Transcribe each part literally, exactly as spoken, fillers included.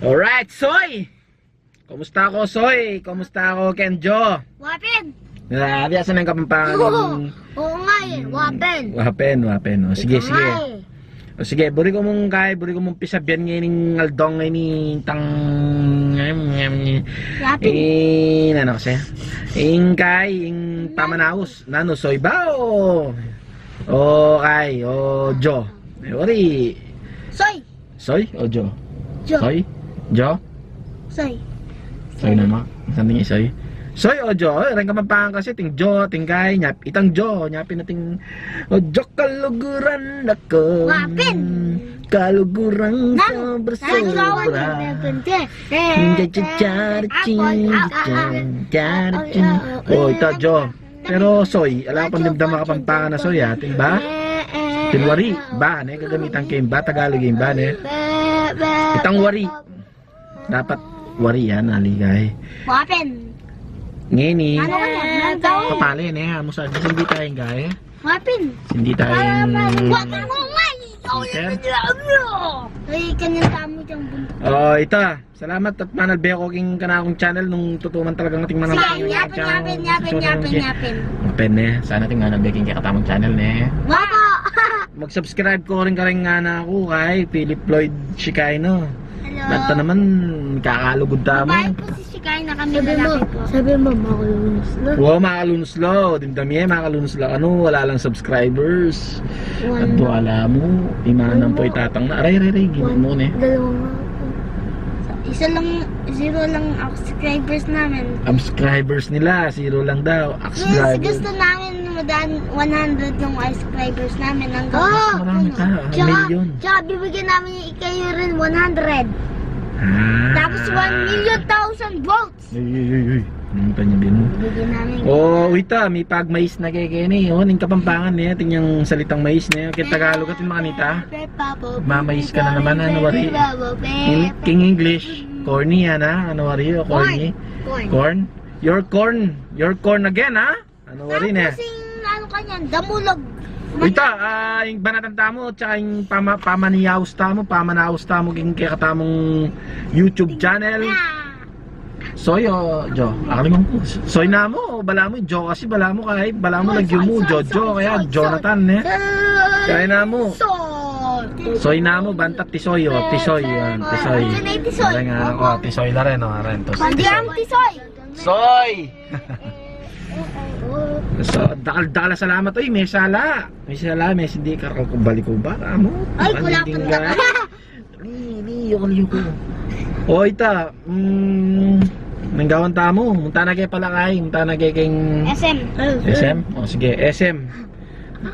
Alright, Soy! Kumusta ko, Soy? Kumusta ko, Kenjo? Wapen! Ah, biasa na ing Kapampangan. Oo nga e, wapen. Wapen, wapen. O, sige, sige. O, sige, buri ku mung kai, buri ku mung pisabian ngening aldong ngeni tang, wapen. Eh, nanu kasi? Ing kai, ing pamanaus. Nanu, Soy ba o, o kai, o Jo? E, wari. Soy! Soy o Jo? Jo. Soy? Jo? Soy. Soy na ma. Something is Soy. Soy o Jo? E, reng Kapampangan kasi, ating Jo, ating kai, nyap, itang Jo, nyapin ating, o Jo, kaluguran na ku. Wapen. Kaluguran sobra-sobra. O, ita Jo. Pero Soy, ala kung dimdam a Kapampangan a Soy, a. Atin ba? Atin wari, ba, ne? Gagamitan ke ing ba, Tagalog ing ba, ne? Itang wari. Dapat wari yan, ali kai. Wapen. Ngeni. Nanu kaya? Kapale, ne? Amu sa, sindi tayang kai. Wapen. Sindi tayang wapen. Wapen. Ay, kanyan tamu dyan, bun. O, ita. Salamat at manalbe ku king kanakung channel nung tutu man talagang ating manalbe king kanakung channel. Wapen, ne? Sana ating manalbe king kekatamung channel, ne? Wapo! Mag-subscribe ku rin kareng ngana ku, kay Philip Lloyd Shikayno. Hello. Banta naman, kakalugud tamu. Babae po si Shikayno, kami lalaki po. Sabi mo, makalunus la. Wa, makalunus la. Dimdam ye, makalunus la. Anu, wala lang subscribers. At duala mu, imanam po itatang na. Aray, aray, aray, gini mu ne. Dalawa nga. Isa lang, zero lang ang subscribers namin. Ang subscribers nila, zero lang daw. Yes, gusto namin madaan one hundred yung subscribers namin hanggang marami puno. Tsaka, million. Tsaka bibigyan namin yung ikayo rin one hundred. Ah. Tapos one million thousand votes. Uy, uy, uy, uy. Ano pa niya din mo? Bibigyan namin. O, ita, mipagmais na ke keni. O, ning Kapampangan ne, atin yang salitang mais ne. King Tagalog atin makanita. Mamais ka na naman, anu wari? In, king English, corny yan, a. Anu wari, o, corny? Corn. Corn. Your corn. Your corn again, a? Anu wari ne? Tapos ing anu kanyan, damulog. Ita, a, ing banatan tamu, tsaka ing pama-, pamanaus tamu, pamanaus tamu king kekatamung YouTube channel. Soy o Jo? Akali mu. Soy namu, balamu, Jo kasi, balamu kay, balamu lagyu mu, Jojo, kaya Jonathan, ne? Kaya namu. Soy namu, banta Tisoy, o, Tisoy, yan, Tisoy. Tisoy. Kaya nga, o, Tisoy la rin, o, rin, to. Pandi ang Tisoy. Soy! So, dakal-dakal a salamat. Uy, me sala. Me sala, me sindi, karakal ku, balik ku ba? Amu? Ay, wala pa. Ni, ni, yuko, yuko. O, ita, mm, nanu ing gawan tamu? Munta na ke pala kay, munta na ke king S M. S M? O, sige, S M.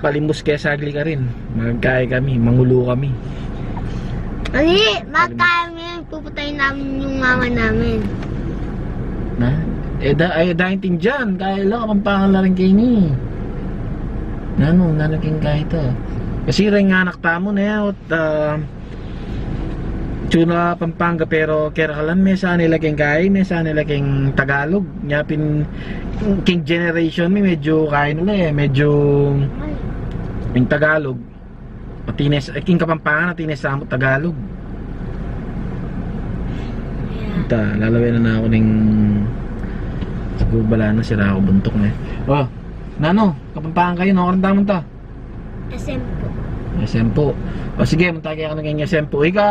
Palimus ke sagli karin. Magkain kami, mangulu kami. Ani, magkain kami, puputayin namin yung mama namin. Na? E da, ay, da, intindian, kaya la, Kapampangan la rin keni. Nanu, nanu king kaya ita? Kasi rin nga anak tamu na yan, at, ah, Tsura Pampanga, pero kerakalan, me sane la king kai, me sane la king Tagalog. Nya pin, king generation mi, medyo kai na la e, medyo ing Tagalog. Matines, e, king Kapampangan, matines sa mu Tagalog. Ita, lalawen na na ku ning, siguru bala na sira ku buntuk ne. O, nanu, Kapampangan kayu, no? Karandaman ta. S M po. S M po. O sige, munta ke kanu king S M po. Ika,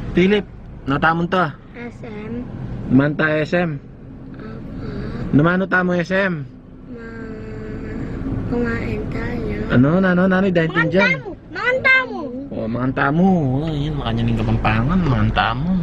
Philip, nanu tamu munta? S M. Munta S M. Opo. Nanu mu tamu S M? Ma-, kumain tayo. Anu, nanu, nanu, daintindian? Mangan tamu. Mangan tamu. O, mangan tamu. O, yan, makanyan ing Kapampangan. Mangan tamu.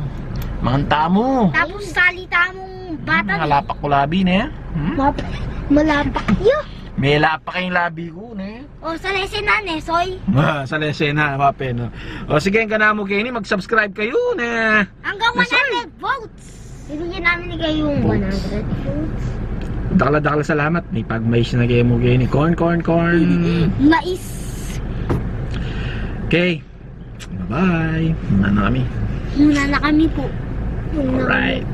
Mangan tamu. Tapos sali tamung bata. Malapak ku labi ne. Hmm? Map-, malapak yu. Malapak ing labi ku ne. O, salese na ne, Soy. Ah, salese na, mape, no? O, sige, ing kanamu keni, mag-subscribe kayu ne. Hanggang one hundred votes. Bibigyan namin ni kayo yung one hundred votes. Dakal a dakal a salamat. Mipagmais na ke mu keni. Corn, corn, corn. Mais. Okay. Bye-bye. Muna na kami. Muna na kami po. Muna na kami po. Alright.